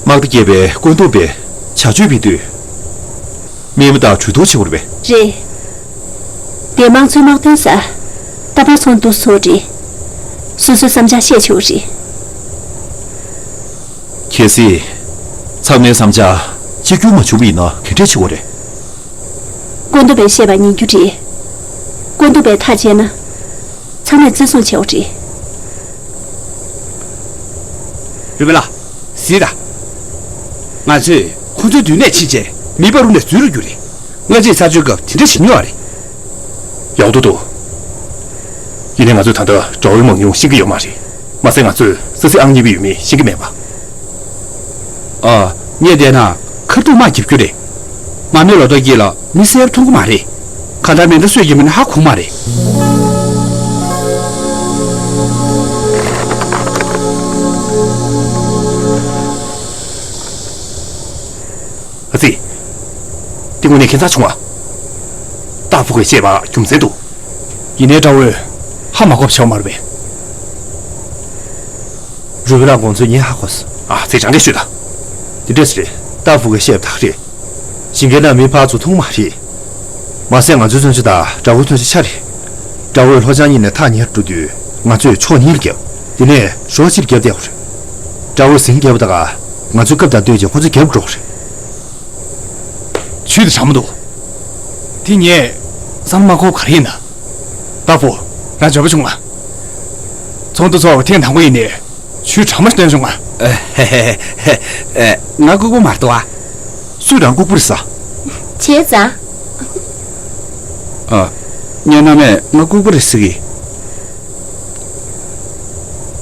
དམག་སྡེ་བརྒྱད་པའི་བཀོད་འདོམས་པས་བྱ་སྤྱོད་སྤེལ་དུས། མི་མང་དང་གྲོས་བསྡུར་བྱེད་དགོས་རེད་པས། རེད། དེ་དམངས་གཙོའི་དམག་དོན་སར་རྟ་དམག་ཚོགས་འདུ་ཚོགས་རེད། སོ་སོའི་བསམ་འཆར་བཤད་ཆོག་རེད། གལ་སྲིད། ཚང་མའི་བསམ་འཆར་གཅིག་གྱུར་མ་བྱུང་བ་ཡིན་ན་ག་འདྲས་བྱེད་དགོས་རེད། བཀོད་འདོམས་པས་བཤད་པ་ཉན་རྒྱུ་རེད། བཀོད་འདོམས་པས་ཐག་བཅད་ན། ཚང་མས་བརྩི་སྲུང་བྱེད་དགོས་རེད། རུས་པ་ལགས། གཟིགས་དང་། ང་ཚོས་ཁོ་ཚོའི་མདུན་ནས་ཕྱིན་བྱས་མེ་འབར་རུ་ནས་འཛུལ་རུ་རྒྱུ་རེད། སྔ་ཕྱིར་ཚར་གཅོད་སྐབས་དེ་འདྲ་བྱེད་མྱོང་བ་རེད། ཡག་ཏུ་འདུག་ཡིན་ནའི་ང་ཚོས་ད་ལྟ་དགྲ་བོའི་མང་ཉུང་ཤེས་ཀྱི་ཡོད་མ་རེད། མ་ཟད་ང་ཚོས་ས་སྲིད་ཨང་གཉིས་པ་ཡོད་མེད་ཤེས་ཀྱི་མེད་པ། ཨ། ངས་བལྟས་ན་ཁ་ཐུག་དམག་རྒྱབ་རྒྱུ་རེད། མ་རྨོས་ལོ་ཏོག་དཀྱིལ་ལ་མི་གསལ་པོ་མཐོང་གི་མ་རེད། གང་ལྟར་མེ་མདའ་སུས་རྒྱབ་མིན་ཧ་གོ་གི་མ་རེད། ཨ་ཙི། འདི་དངོས་གནས་ཁྱད་མཚར་བྱུང་བ། ཏཱ་ཕུ་གིས་བཤད་པ་རྒྱུ་མཚན་འདུག་ཡིན་ནའི་དགྲ་བོས་ཧ་མ་གོ་བ་བྱས་པ་མ་རེད་པས། རུས་པ་ལགས་དགོངས་ཚུལ་ངས་ཧ་གོ་སོང་། ཨ་ཙི། རང་གིས་ཤོད་དང་། འདི་འདྲ་ཞིག་རེད། ཏཱ་ཕུ་གིས་བཤད་པ་དག་རེད། ཞིང་ཁའི་ནང་མི་ཕར་ཚུར་མཐོང་མ་རེད། མ་ཟད་ང་ཚོའི་མཚོན་ཆ་དང་དགྲ་བོའི་མཚོན་ཆ་ཆ་རེད། དགྲ་བོས་ལྷོ་བྱང་གཉིས་ནས་ཐག་ཉེ་རུ་འགྲོ་དུས་ང་ཚོས་ཕྱོགས་གཉིས་ལ་བརྒྱབ། དེ་ནས་ཕྱོགས་གཅིག་ལ་བརྒྱབ་བསྡད་ཡོད་རེད། དགྲ་བོས་ཟིང་བརྒྱབ་པ་དང་ང་ཚོས་སྐབས་དང་བསྟུན་བྱས་ཁོ་ཚོ་རྒྱབ་འགྲོ་གི་རེད། ཇུས་དེ་དྲང་མོ་འདུག་དེ་ངས་བསམ་མ་ཁོམ་ག་རེ་ཡིན་ན། ཏཱ་ཕུ། རང་འབྱོར་པ་བྱུང་ང་། ཚོགས་འདུ་ཚོགས་པ་ཐེངས་དང་པོ་ཡིན་ནའི་ཇུས་དྲང་མོ་ཞིག་བཏོན་བྱུང་ང་། ང་ལྐུགས་པ་མ་རེད་དོ། ཨ། སུས་རང་ལྐུགས་པ་རེད་ཟེར། བྱས་ཙང་། ཨ། ངའི་མནའ་མས་ང་ལྐུགས་པ་རེད་ཟེར་གི།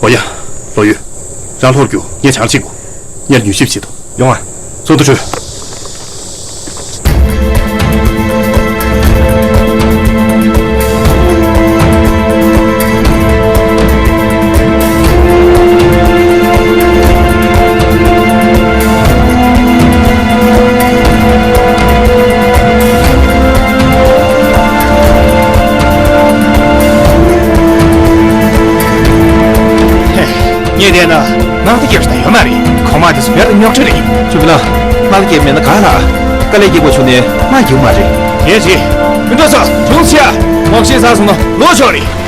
འོ་ཡ། ལོ་ཡོད། རང་ལྷོ་རུ་རྒྱུགས། ངས་བྱང་ལ་ཕྱིན་དགོས། ངས་མྱུལ་ཞིབ་བྱེད་དོ། ཡོང་ཨ། ཚོགས་འདུ་གྲོལ། ངས་བལྟས་ན་དམག་སྡེ་བརྒྱད་པ་ཞིག་ད་ཡོད་མ་རེད། གོང་མ་དེ་ཚོ་བོད་ལ་རྙོག་དྲ་རེད། ཅུ་པི་ལ། དམག་སྡེ་བརྒྱད་པ་མེད་ན་ག་ལ། ད་ དཀའ་ལས་སྐྱེལ་དགོས་བྱུང་ནས་མ་འགྱུར་མ་རེད། ངས་བྱེད། སྤུན་ཟླ་ཚོ་བྱུང་ཆེ་ཨ། མོག་ཤེས་ཚར་སོང་ན་ལོག་ཆོག་རེད།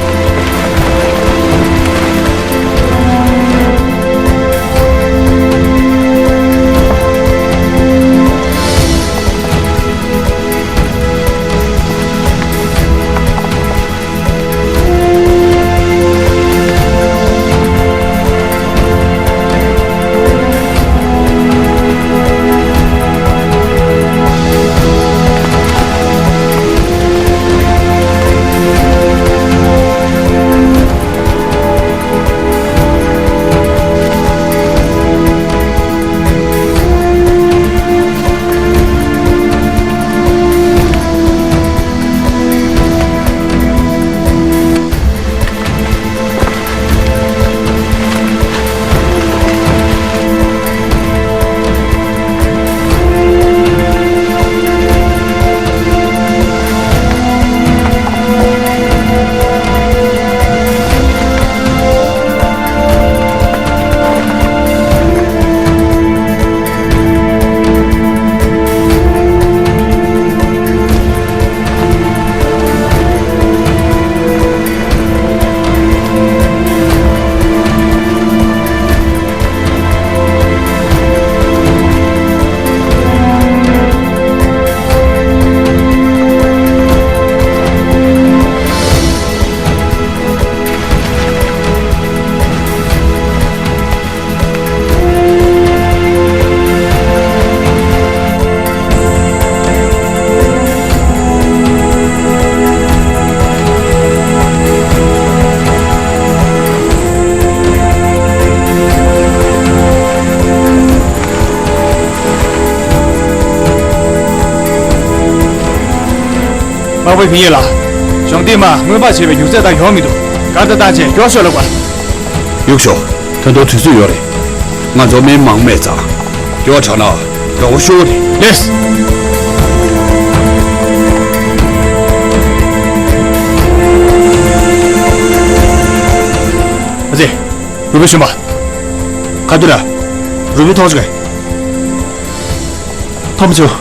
དམག་དཔོན་ཕིན་ཡེ་ལགས། གཞུང་འདི་མ་དངོས་དཔག་བྱས་པའི་མྱུར་ཚད་ལྟར་ཡོང་མི་འདུག་གར་ལྟ་བཏང་བྱས་མགྱོགས་ཤོག་ལབ་དགོས། གཡུག་ཞོག་ད་དུང་དུས་ཚོད་ཡོད་རེད། ང་ཚོ་མི་མང་མེད་ཙང་། མགྱོགས་དྲགས་ན་མགྱོགས་པོ་ཤོར་རེད། ལེགས། ཨ་ཙི། རུ་བི་གཞོན་པ། ག་དུས་ར། རུ་བི་མཐོང་བྱུང་། མཐོང་མ་བྱུང་།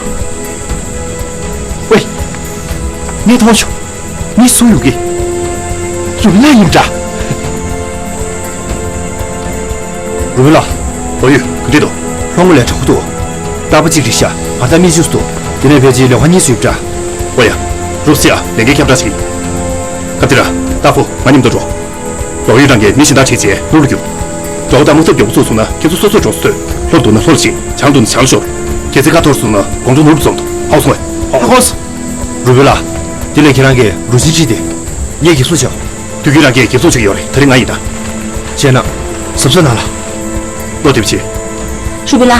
ཝེ། ངས་མཐོང་བྱུང་། མི་སུ་ཡོད་གི། རུ་བི་ལ་ཡིན་འདྲ། རུ་བི་ལ། ཨོ་ཡོད། ག་འདྲ་འདུག་ལྷོ་ངོས་ལ་དྲག་པོ་འདུག་རྟ་ཕོ་གཅིག་རེད་ཤག་ང་ད་མི་བཅུ་འདུག་དེ་ནས་ཕལ་ཆེར་ལེ་ཧ་གཉིས་སུ་ཡོད་འདྲ། ཨོ་ཡ། རུབ་སི་ཨ་ལས་འགན་ཁྱབ་བསྒྲགས་ཤིག་ག་དེ་ར། རྟ་ཕོ་ང་མཉམ་དུ་འགྲོ། རོགས་ཡོད་རང་གིས་མི་གཞན་དག་བྱེད་ཆེད་ནུབ་རུ་རྒྱུག་དགྲ་བོ་དང་དམག་འཐབ་མགྱོགས་པོ་ཚུགས་སོང་ན་ཁྱེད་ཚོ་སོ་སོར་འགྲོ་སོ་སོས་ལྷོར་འདུག་ན་ལྷོར་ཕྱིན། བྱང་འདུག་ན་བྱང་ཤོར། གལ་སྲིད་ཁ་འཐོར་སོང་ན་དགོང་དྲོ་ནུབ་རུ་འཛོམས་འདུག་ཧའོ་སོང་ངས་ཧའོ། ཧའོ་སོང་། རུ་བི་ལ། དེ་ལས་ཁྱེད་རང་གིས་རུ་ཆེན་ཁྲིད་དེ། ངས་འགེབས་སྲུང་བྱའོ། དུས་རྒྱུན་རང་གིས་འགེབས་སྲུང་བྱེད་ཀྱི་ཡོད་རེད། ད་རིང་ང་ཡིན་ད། བྱས་ན། གཟབ་གཟབ་གནང་ལ། བློ་བདེ་པོ་བྱེད། རུ་བི་ལ།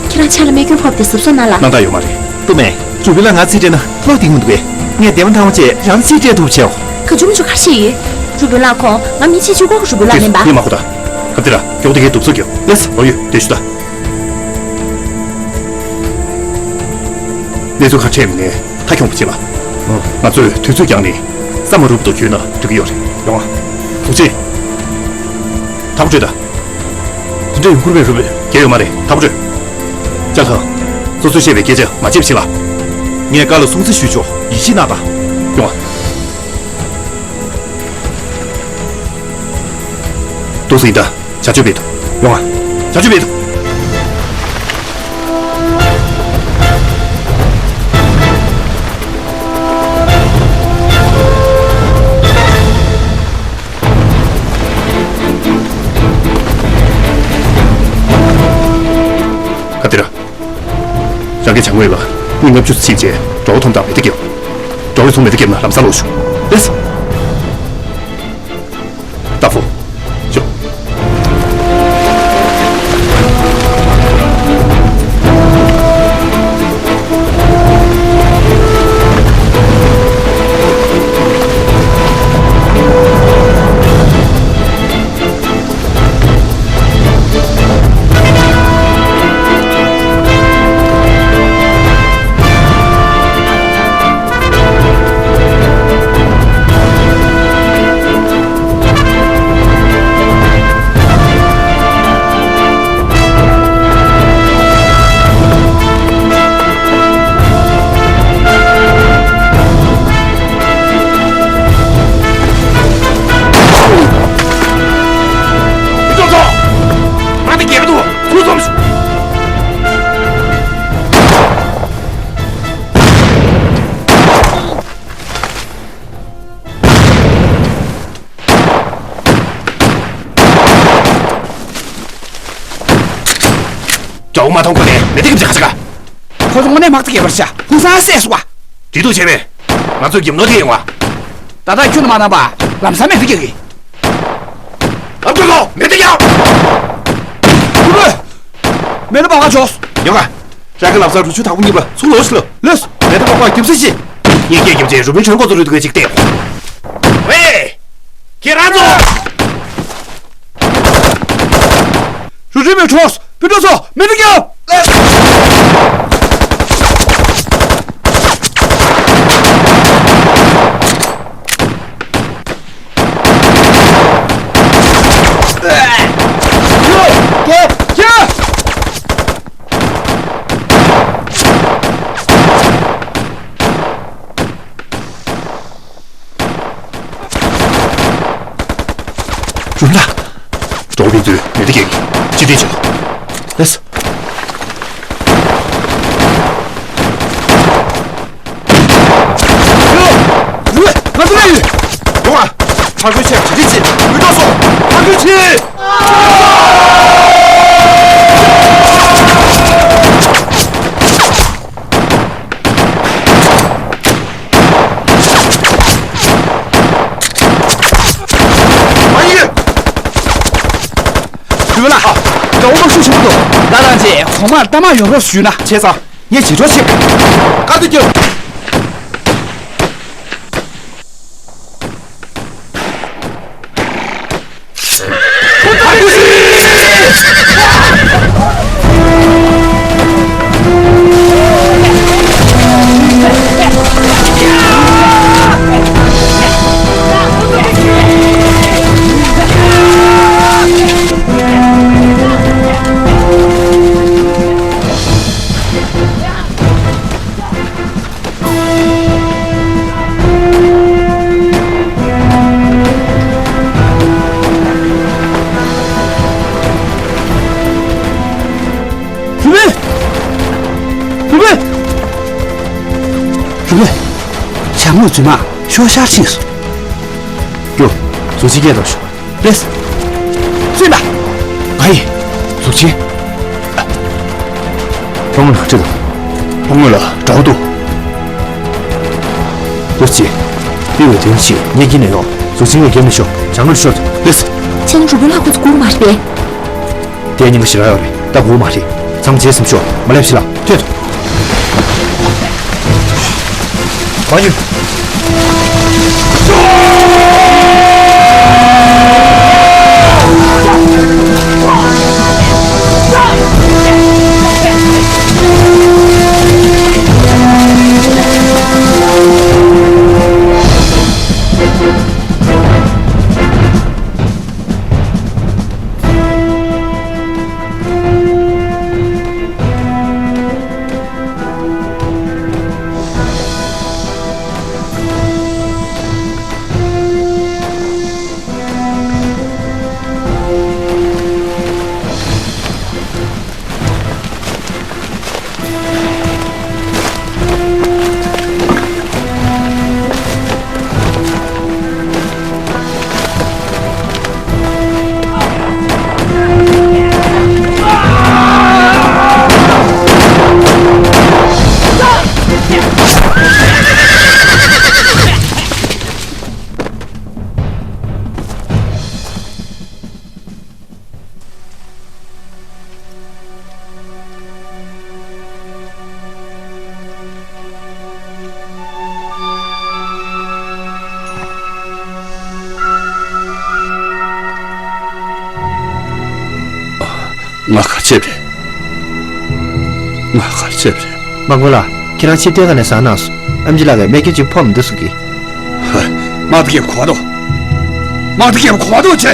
ཁྱེད་རང་ཕྱག་ལ་རྨས་སྐྱོན་ཕོག་སྟེ་གཟབ་གཟབ་གནང་ལ། སྣང་དག་ཡོད་མ་རེད། སྟོབས་མེད། རུ་བི་ལ་ང་རྩིས་སྤྲད་ན་བློ་གཏིང་མི་འདུག་གས། ངས་བདེ་མོ་ཐང་བ་བྱས་རང་རྩིས་སྤྲད་ཐུབ་བྱའོ། ག་ཅུང་ཅུ་གར་ཤེས་ཡིན། རུ་བི་ལ་ཁོང་ང་མི་ཆེ་ཆུང་གོ་རུ་བི་ལ་མིན་པ། ངས་མ་གོ་ད། ག་དེ་ར་མགྱོགས་དེ་གའི་དུབ་སོ་རྒྱོབ། ལེས་ཨོ་ཡོད་དེ་ཞུ་ད། གནས་ཚུལ་ཁ་ཕྲལ་མི་ནས་མཐའ་འཁྱོངས་པ་བྱེད་ལ། ང་ཚོས་དུས་ཚོད་བསྐྱངས་ནས་ས་མ་རུབ་ཏུ་བརྒྱུད་ན་འགྲིག་གི་ཡོད་རེད། ཡོང་ཨ། ཐུགས་རྗེ་ཆེ། དྲག་པོ་སྤྲོད་ད། དེ་འདྲ་ཡོང་ཁུར་བའི་རུ་བོས། རྒྱལ་ཡོད་མ་རེད། དྲག་པོ་སྤྲོད། ལྕགས་ཐང་། སོ་སོས་བཤད་པའི་སྐད་ཆ་མ་བརྗེད་པ་བྱེད་ལ། ངས་བཀའ་ལ་སྲུང་བརྩི་ཞུས་ཆོག་ཡིད་ཆེས་གནང་དང་། ཡོང་ཨ། འདུག་སེ་ཡིན་ད། བྱ་སྤྱོད་མེད་དོ། ཡོང་ང་། བྱ་སྤྱོད་མེད་དོ། ག་དེ་ར། རང་གི་བྱ་དངོས་ལ་མི་ལྔ་བཅུ་ཕྱིན་རྗེས་གྲོགས་ཐོམ་དང་མེ་མདའ་བརྒྱབ། གྲོགས་ཐོམ་མེ་མདའ་བརྒྱབ་ན་ལམ་སང་ལོག་ཤོག་ལེས། རྟ་ཕོ། ཤོག་ཨ་ཐོང་ཁོ་ནས་མེ་ཏི་གིམ་ཆ་ཁ་ཆ་ག་ཁོ་ཚོ་དངོས་གནས་དམག་སྡེ་བརྒྱད་པར་བྱ། ཧུན་སང་བསད་སོང་བ། འདི་འདུག་བྱས་པས། ང་ཚོ་གིམ་ནོ་དེ་ཡོང་བ། ད་ལྟ་ཁྱོད་མ་གནང་པ་ལམ་སང་མེ་ཏི་རྒྱག་གི། ཨ་ཁུ་ལོ་མེ་ཏི་རྒྱག་ཁུ་ལོ། མེ་ཏི་པགས་པ་ཆོག་ཡོང་ག་ར་གི་ལམ་སང་རུ་ཆུ་དང་པོ་གཉིས་པ་ཚུར་ལོག་ཤི་ལོ། ལོས། མེ་ཏི་པགས་པ་གིམ་སེ་ཤི། ངས་སྐད་གིམ་ཆེ་རུ་མི་ཁྲོན་ཁོ་ཚོ་རུ་དུ་ག་ཅིག་བལྟས། ཝེ། ཁྱེད་རང་ཚོ། རུ་ཁྲོན་མི་ཁྲོས། སྤུན་གྲོགས་ཚོ་མེ་ཏི་རྒྱག་རུ་ལ། འགྲོ་བའི་དུས་མེ་ཏི་རྒྱག་ཅི་སྟེ་བྱོས། ལེས། རུ་ལ། ང་ཚོ་ལ་ཡོད། རུ་ལ། ཕར་རྒོལ་ཆེ་ཇི་ཏི་ཅི། མི་ཏོ་སོ། ཕར་རྒོལ་ཆེ། མ་ཡིན། རུ་ལ། དགྲ་བོ་དམག་ཤུགས་ཆེན་པོ་འདུག་ད་ཐང་ཅེས་གོང་མར་རྟ་དམག་ཡོང་རོགས་ཞུས་ན། བྱས་ཙང་། ངས་བྱེད་གྲོགས་བྱེད། བཀའ་དྲིན་སྐྱོང་། རུ་བེ། རུ་བེ། རུ་བེ། བྱ་དངོས་རྫུན་མ་ཤོག་ཤར་ཕྱིན་སོང་། ཀྱོ། གཟུགས་ཅན་སྐད་གཏོང་ཤོག་ལེས། སུས་ལ། ང་ཡིན། གཟུགས་ཅན། ཕོ་མོ་ལ་ཁྲིད་དང་། ཕོ་མོ་ལ་དགྲ་བོ་འདུག་གཟུགས་ཅན། པི་ཝེ་དོན་ཆེ་ངས་ཀྱིན་ནས་ཡོང་། གཟུགས་ཅན་ངས་རྒྱབ་ནས་ཤོག་བྱ་དངོས་ཤོག་ལེས། ཁྱེད་རང་རུ་བོ་ལྷ་ཁོ་ཚོ་སྒུག་མ་རེད་པས། དེ་ཉིན་ག་ཞི་ར་ཡོད་རེད། ད་སྒུག་མ་རེད། ཚང་མ་བྱས་སེམས་ཤོག་མ་སླེབས་ཤི་ལ་ཐོད། མ་ཡུ། ང་ག་ཆེབ་རེད། ང་ག་ཆེབ་རེད། མ་དགོས་ལ། ཁྱེད་རང་ཕྱིར་བལྟས་ག་ནས་བཟང་གནང་སོང་། ཨེམ་ཆི་ལགས་ཀྱིས་རྨས་སྐྱོན་ཅིག་ཕོག་མི་འདུག་གསུང་གི། ཧོ། དམག་སྡེ་གི་གོ་བ་དོ། དམག་སྡེ་གི་གོ་བ་དོ་ཆེ།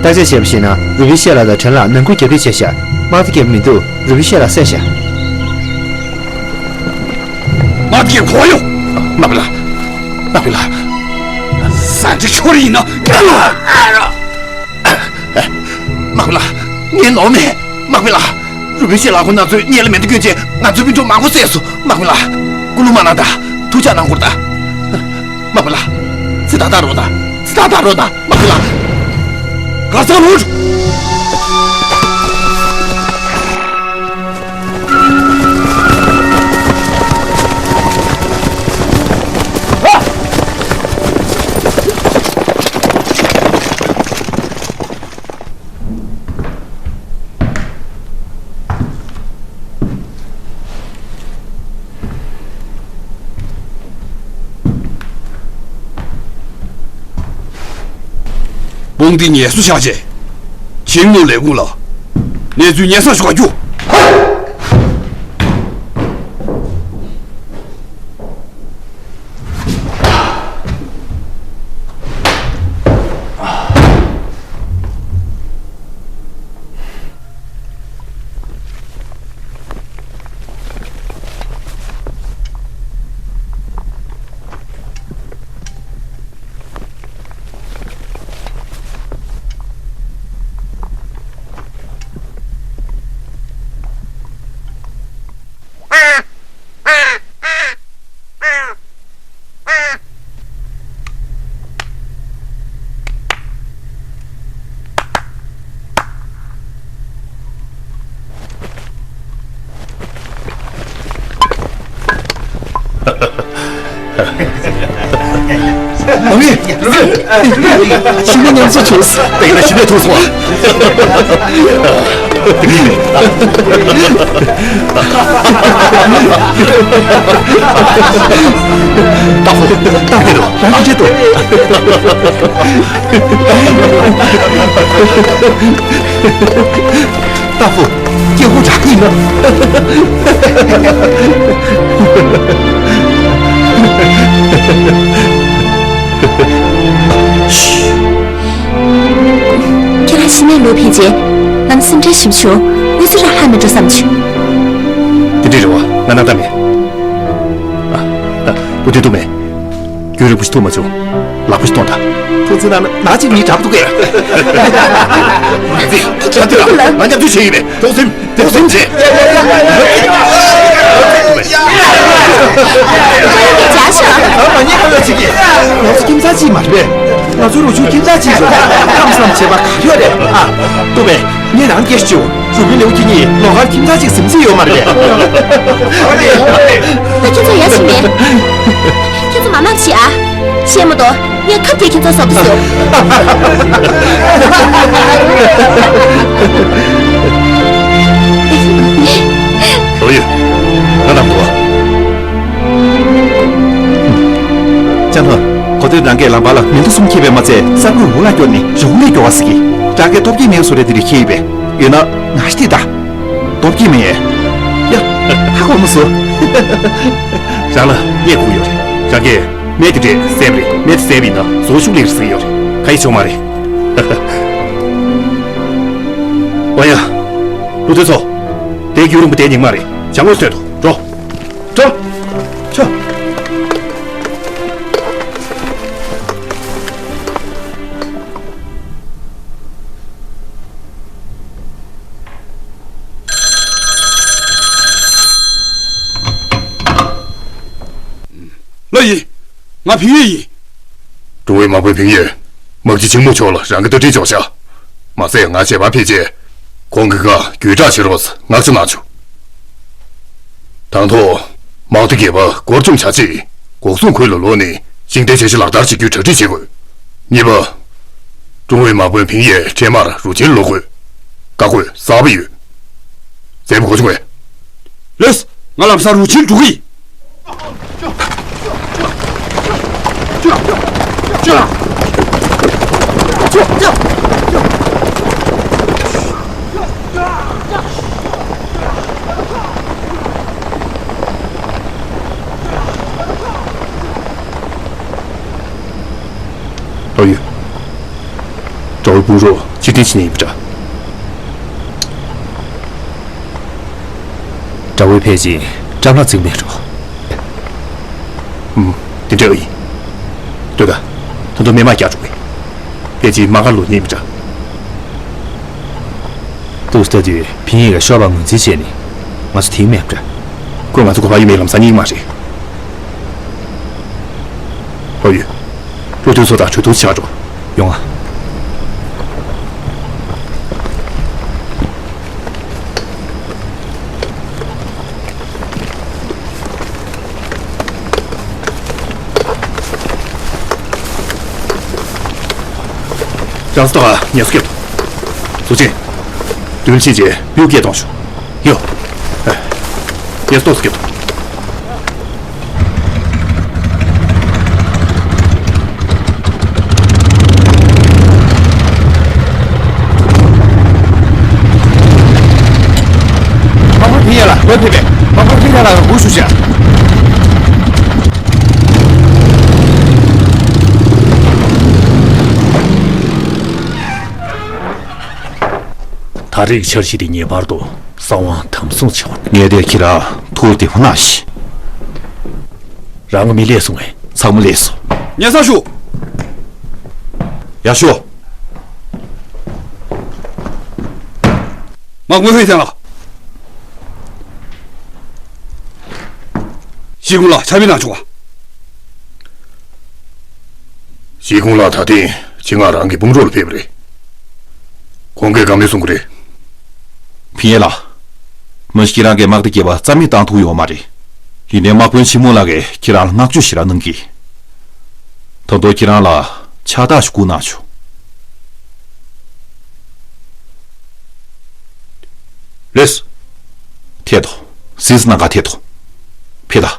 བརྟག་དཔྱད་བྱས་པ་ཞིག་ན་རུ་བི་ཤེ་ལ་དང་ཁྲེན་ལགས་ནང་ཁུལ་རྒྱབ་རེས་བྱས་ཤག་དམག་སྡེ་གི་མི་འདུག་རུ་བི་ཤེ་ལ་བསད་ཤག་དམག་སྡེ་གི་གོ་བ་ཡོ། དམག་དཔོན་ལགས། དམག་དཔོན་ལགས། ས་འདི་ཆོར་ཡིན་ན། དམག་དཔོན་ལགས། ངས་ནོར་མེད། དམག་དཔོན་ལགས། རུ་བི་ཤེ་ལགས་ཁོང་རྣམ་ཚོས་སྔོན་ལ་མེ་མདའ་བསྐྱོན་རྗེས་ང་ཚོའི་སྤུན་གྲོགས་མང་པོ་བསད་སོང་། དམག་དཔོན་ལགས། སྐུ་ལུས་མ་གནང་དང་། ཐུགས་ཅག་གནང་དགོས་རེད་ད། དམག་དཔོན་ལགས། ཚེ་ཐར་ཐར་རོགས་དང་། ཚེ་ཐར་ཐར་རོགས་དང་། དམག་དཔོན་ལགས། གར་སོང་རུ། ཁོང་དེ་ངལ་གསོ་བྱ་ཆེད། ཆིང་ནུ་ལས་ཁུངས་ལ་གནས་ཚུལ་སྙན་སེང་ཞུ་ག་རྒྱུགས། ཨ་མའི། ཤི་མ་ཉམས་གསོ་བྱུང་། དེ་ན་ཤི་ནས་ཐུག་སོང་བ། ཏག་ཧོ། ཏག་ཧོ། རང་གི་ཆེད་དུ། ཏག་ཧོ། སྐྱེ་བོ་རག་གི་ཡིན་ན། ཁྱེད་རང་ཤི་ནས་ལོག་ཕེབས་རྗེས། ང་ཚོ་སེམས་ཁྲལ་ཞིབ་བྱུང་། གནས་ཚུལ་རག་ཧ་མི་འགྲོ་བསམ་བྱུང་། དེ་འདྲའི་རེ་བ་ང་གནང་ཐབས་མེད། ཨ། ད་བུ་དུས་ཐུག་མེད། རྒྱུན་རིང་པོ་ཞིག་ཐུག་མ་བྱུང་། ལག་པ་ཞིག་གཏོང་དང་། ཁོང་ཚོའི་ནང་ན་ཅིག་མི་དྲག་འདུག་གས། ང་ཚོས་ང་ཚོས་ང་ཚོས་བྱས་ཡིན་པས། ཐུགས་སེམས། ཐུགས་སེམས་བྱེད། ཡ་ཡ་ཡ། ང་ཚོ་ཁྱིམ་ཚང་གཅིག་མ་རེད་པས། ང་ཚོ་རུ་ཆུ་ཁྱིམ་ཚང་གཅིག་རེད། ཁམས་བསམ་བྱས་པ་ག་རེ་ཡོད་རེད། ཨ། ལྟོས་པས། ངས་རང་སྐད་ཞུ། རུ་མི་ལེའུ་ཁྱེད་གཉིས་ལོགས་ཀར་ཁྱིམ་ཚང་གཅིག་ཟིན་རྩིས་ཡོད་མ་རེད་པས། ད་ཁྱོད་ཚོ་ཡ་ཕྱིན་མེད། ཁྱེད་ཚོ་མ་མང་བྱེད་ཨ། ཤེས་མ་གཏོགས། ངས་ཁ་གཏད་ཁྱེད་ཚོ་སོབ་ཏུ་ཟུག་ལོ་ཡོད། ང་དང་འདུག་ཅང་ཐང་། གོ་ཐོས་རང་གིས་ལམ་བར་ལ་མི་འདུག་གསུམ་ཁྱེར་བས་མ་ཚད། གསར་འགོད་འུ་ལ་སྐྱོར་ནས་རོགས་ལས་སྐྱོ་བ་ཟེར་གི། རང་གིས་སྟོབས་སྐྱེད་མེད་བཟོ་རེ་འདི་རིགས་ཁྱེར་ཡོད་པས། ཡོད་ན་ང་ཤི་ཏི་ད། སྟོབས་སྐྱེད་མེད། ཡ། ཧ་གོ་མི་སོ། རང་ལ་གནས་ཁུག་ཡོད་རེད། རང་གིས། སྨན་དེ་འདྲས་བཟས་པ་རེད། སྨན་དེ་བཟས་པ་ཡིན་ན་ཟོག་ཤུགས་ལེགས་ཟེར་ཡོད་རེད། ག་ཡེ་ཆོག་མ་རེད། ཨོ་ཡ། བློ་མཐུན་ཚོ། དེ་རྒྱུན་རིང་པོ་བསྡད་ཉན་མ་རེད། བྱ་དངོས་སྟོན་ཏོ། འགྲོ། འགྲོ། ཆོ། ལོ་ཡིན། ང་ཕིང་ཡོད་ཡིན། ཀྲུང་ཝེ་དམག་དཔོན་ཕིང་ཡོད། དམག་སྤྱི་ཆེན་མོ་མཆོག་ལ་རང་གི་བརྡ་འཕྲིན་འབྱོར་ཤག་མ་ཟད་ང་ཞལ་པར་ཕེབས་རྗེས། ཁོང་གི་བཀའ་བརྒྱུད་བསྒྲགས་བྱེད་རོགས་མངགས་བྱ་གནང་བྱུང་། དང་ཐོག་དམག་སྡེ་བརྒྱད་པ་སྒོར་བཅོམ་བྱ་ཆེད། འགོག་སྲུང་ཁུལ་ལ་ལོག་ནས་ཤིང་རྟའི་འཆར་གཞི་ལག་བསྟར་བྱེད་རྒྱུའི་གྲ་སྒྲིག་བྱེད་དགོས། གཉིས་པ། ཀྲུང་ཝེ་དམག་དཔོན་ཕིང་ཡས་འཕྲལ་མར་རུ་ཆེན་ལོག་དགོས། བཀའ་བཀོད་གསར་པ་ཡོད། མཛད་པ་གོ་བྱུང་ངས། ལགས། ང་ལམ་སང་རུ་ཆེན་འགྲོ་གི་ཡིན། ལོ་ཡོད། དགྲ་བོའི་དཔུང་རོགས་ཕྱིར་འཐེན་བྱེད་ཉེན་ཡོད་པ་འདྲ། དགྲ་བོས་ཕལ་ཆེར་སྐྲ་ལྷག་བརྩིགས་མེད་འགྲོ། ཨུམ། དེ་འདྲ་ཡིན། ལྟོས་དང་། ད་དུང་སྨན་དམག་རྒྱག་འགྲོ་གི། ཕལ་ཆེར་དམག་སྒར་ལོག་ཉེན་ཡོད་པ་འདྲ། འདུག་སེ་ལྟ་དུས་ཕིང་ཡས་ཀྱིས་ཤོག་སྦག་ངོས་འཛིན་བྱས་ནས། ང་ཚོ་དེང་མེད་པ་འདྲ། ཁོས་ང་ཚོ་གོ་བ་ཡོད་མེད་ལམ་སང་རྙེད་ཀྱི་མ་རེད། ལོ་ཡོད། བློ་མཐུན་ཚོ་དང་གྲོས་བསྡུར་བྱེད་ག་འགྲོ། ཡོང་ང་། རང་སྟོགས་ཨ་ཉལ་སྐྱོད། གཙོ་ཆེན། མདུན་ཕྱིན་རྗེས་སྤུས་སྐད་གཏོང་ཤོག་ཡོ། ཡ་སྟོབས་སྐྱོ། བོད་ཕེབས་པའི་དམག་དཔོན་ཁྲི་ལ་ལ་སྒུག་ཞུ་བྱ། ད་རེས་འཆར་གཞི་དེ་ངེས་པར་དུ་གསང་བ་དམ་སྲུང་བྱེད་པ། ངས་དེ་ཁྱེད་རང་ཐུགས་བདེ་པོ་གནང་ཞིག་རང་གི་མི་ལས་སོང་བས། ཚང་མ་ལས་སོ། སྙན་སེང་ཞུ། ཡར་ཤོག་དམག་དཔོན་ཧུའེ་ཐན་ལགས། ཞི་ཀུང་ལགས་ཕྱག་དཔེ་གནང་བྱུང་བ། ཞི་ཀུང་ལགས་ད་ཐེངས་ཆེད་མངགས་རང་གི་དཔུང་གྲོགས་ལ་ཕེབས་པ་རེད། ཁོང་གིས་དགའ་མོས་གསུང་གི་རེད། ཕིན་ཡེ་ལགས། མ་གཞི་ཁྱེད་རང་གིས་དམག་སྡེ་བརྒྱད་པ་རྩ་མེད་བཏང་ཐུབ་ཡོད་མ་རེད། ཡིན་ནའི་དམག་དཔོན་ཆེན་མོ་ལགས་ཀྱིས་ཁྱེད་རང་ལ་བསྔགས་བརྗོད་ཞེ་དྲག་གནང་གི། ད་དུང་ཁྱེད་རང་ལ་ཕྱག་རྟགས་ཤིག་བསྐུར་གནང་བྱུང་། ལགས་སོ། ཐད་དོ། སིས་ནང་ག་ཐད་དོ། ཕེ་ད།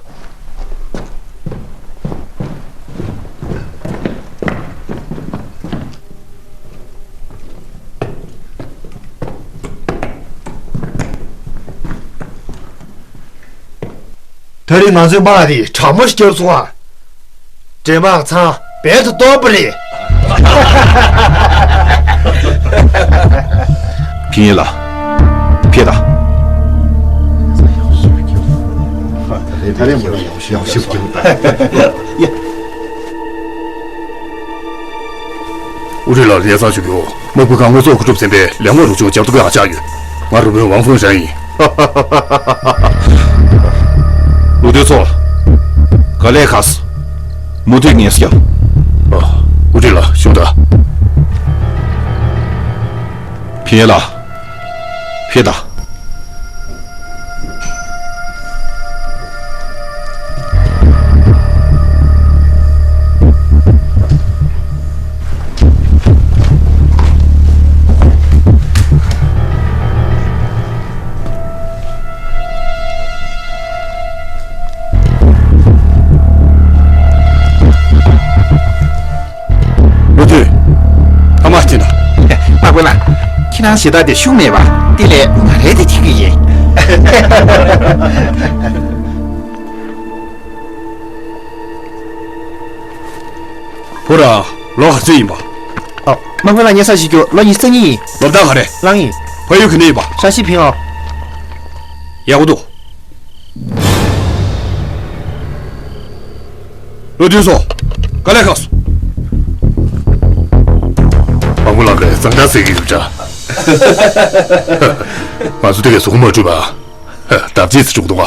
ད་རེས་ང་ཚོའི་དམག་དེ་གྲང་མོ་ཞིག་བརྒྱབ་སོང་ཨ། འདྲེ་དམག་ཚང་རྦད་དེ་སྟོབས་པོ་རེད། ཕིན་ཡེ་ལགས། ཕེ་ད། ཨུ་རི་ལགས་ལ་སྙན་སེང་ཞུ་རྒྱུ། དམག་དཔོན་གང་དངོས་ཚོགས་མཁོ་སྒྲུབ་ཚན་པའི་ལས་འགོ་རུ་ཆུང་ལྕགས་རྡོ་ཀུན་ཧ་ཅག་ཡོད། ང་རུ་དཔོན་ཝང་ཧྥུང་ཧྲན་ཡིན། ལུའུ་ཏུའུ་ཚོ། ག་ལེ་ཁ་སོ། མུ་མཐུད་ངེས་སྐྱབས། ཨ། ཨུ་ཁྲི་ལགས་ཞུ་དང་། ཕིན་ཡེ་ལགས། ཕེ་ད། ལོ་དུས། ཐ་མག་ཅིག་དང་། དམག་དཔོན་ལགས། ཁྱེད་རང་ཞེ་དྲག་དེ་ཤུགས་མེད་པ། དེ་ལས་ང་རེད་དེ་ཁྱེད་ཀྱི་ཡིན། བུ་ར། ལོ་ག་ཚོད་ཡིན་པ། ཨ། དམག་དཔོན་ལགས་སྙན་སེང་ཞུ་རྒྱུ་ལོ་ཉི་ཤུ་རྩ་གཉིས་ཡིན། ལོ་ཟླ་ག་རེ། གླང་ཡིན། ཕ་ཡུལ་ག་ནས་ཡིན་པ། ཧྲ་ཤི་ཕིང་ཨོ། ཡག་པོ་འདུག་ལོ་དུས་སོ། དཀའ་ལས་ཁག་སོང་། དམག་དཔོན་ལགས་ཀྱིས་གཙང་སྦྲ་ཟེར་གྱི་ཡོད་འདྲ། ང་ཚོ་དེ་གའི་གཟུགས་པོ་མ་འཁྲུད་པ། འདབ་ཆས་ཟེར་འགྲོ་གི་འདུག་ག་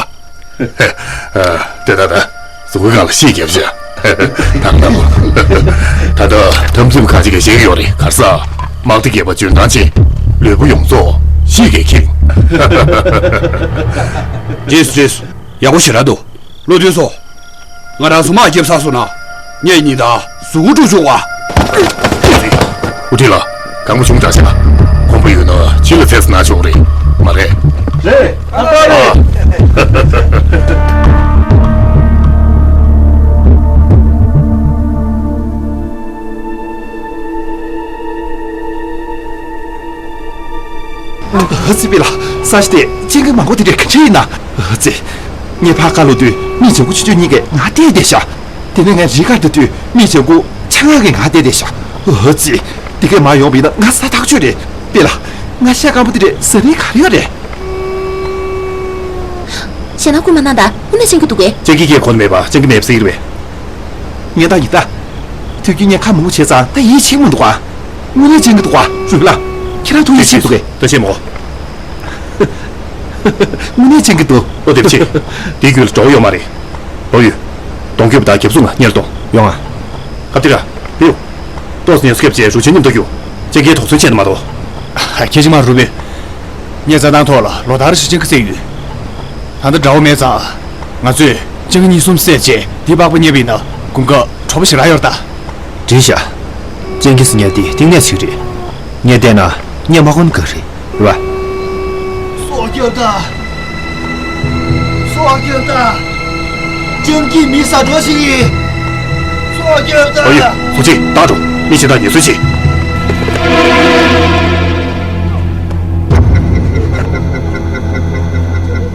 དེ་ད་ད། གཟུགས་པོའི་སྒང་ལ་ཤིག་བརྒྱབ་བཞག་དང་དང་། ད་ལྟ་དམ་ཚིག་ཁ་ཅིག་གིས་བཤད་ཀྱི་ཡོད་རེད། ག་རེ་ཟེར། དམག་སྡེ་བརྒྱད་པ་འཇོན་ཐང་ཅན། ལུས་པོ་ཡོངས་རྫོགས་ཤིག་གིས་ཁེངས། རེད་སོ་རེད་སོ། ཡག་པོ་ཞེ་དྲག་འདུག་ལོ་དུས་སོ། ང་རང་ཚོ་དམག་རྒྱབ་ཚར་སོང་ན། ངས་ཉིན་ལྟར་གཟུགས་པོ་བཀྲུ་ཆོག་ག་ཨུ་ཁྲི་ལགས། གང་པོ་བྱུང་དྲགས་ཤག་དགོངས་པ་ཡོད་ན་ཕྱི་ལ་ཚེས་ནང་ཆོག་རེད་མ་རེད། རེད། ཨ་རེད། ཨ་ཙི། པི་ལ། ས་གཞི་དེ་སྤྱང་ཀི་མང་པོ་དེ་འདྲས་ག་འདྲས་ཡིན་ན། ཨ་ཙི། ངས་ཕར་ཁ་ལོག་དུས་མི་བྱང་ཁུ་ཆུང་ཆུང་གཉིས་ཀས་ང་བལྟས་བསྡད་ཤག་དེ་ནས་ངས་རི་ཁར་བལྟ་དུས་མི་བྱང་ཁུ་ཆང་ངག་གིས་ང་བལྟས་བསྡད་ཤག་ཨ་ཙི། དེ་གས་མར་ཡོང་བ་ཡིན་ན་ང་ས་ཐག་ཆོད་རེད། པི་ལ། ང་ཤ་སྐམ་པོ་དེ་འདྲས་ཟ་རིན་ག་རེ་ཡོད་རེད། ཞེ་ན་སྐུལ་མ་གནང་ད། དངོས་གནས་སྤྱང་ཀི་འདུག་གས། སྤྱང་ཀི་སྐད་གོ་ནི་མེད་པ་སྤྱང་ཀི་མེད་པ་ཟེར་གྱི་རེད་པས། ངས་ད་ཡིན་ད། དུས་རྒྱུན་ངས་ཁ་མང་པོ་བྱས་ཙང་ད་ཡིད་ཆེས་མི་འདུག་ག་དངོས་གནས་སྤྱང་ཀི་འདུག་ག་རུས་ལགས། ཁྱེད་རང་ཐུགས་ཡིད་ཆེས་འདུག་གས། ད་བཤད་མོ། དངོས་གནས་སྤྱང་ཀི་འདུག་ཨོ་དེབ་ཆེ། དེའི་རྒྱུད་ལ་གྲོགས་ཡོད་མ་རེད། ལོ་ཡོད། གདོང་རྒྱབ་དང་རྒྱབ་སྲུང་ང་གཉེར་གཏོང་། ཡོང་ང་། ཁ་བཏེག་ར། བེའུ། ཏོག་ཙམ་ངལ་གསོ་རྒྱབ་བྱས་རུ་ཆེན་མཉམ་དུ་རྒྱུག་སྤྱང་ཀིའི་དོགས་ཟོན་བྱས་ན་མ་གཏོགས། ཁྱེད་ཅི་མ་རུ་བེ། ངས་རྩྭ་ཐང་ཐོག་ལ་ལོ་ལྟར་ཞིག་སྤྱང་ཀི་བསད་ཡོད། ད་ལྟ་དགྲ་བོ་མེད་ཙང་། ང་ཚོས་སྤྱང་ཀི་གཉིས་གསུམ་བསད་རྗེས་དེའི་པགས་པ་རྙེད་པ་ཡིན་ན་གོམ་ཁ་དྲོ་པོ་ཞེ་དྲག་ཡོད་རེད་ད། འགྲིག་ཤག་སྤྱང་ཀི་ཟེར་མཁན་དེ་གཏིང་ནས་ཚིག་རེད། ངས་བལྟས་ན་ངས་མ་གོ་ན་དགའ་རེད། རེད་པ། སྲོག་སྐྱོབ་དང་། སྲོག་སྐྱོབ་དང་། སྤྱང་ཀིས་མི་ཟ་འགྲོ་ཞིག་ཡིན། སྲོག་སྐྱོབ་དང་། ཨ་ཡེ། སུ་གཅིག་བཏང་འགྲོ། མི་གཞན་དག་ངལ་གསོ་བྱེད།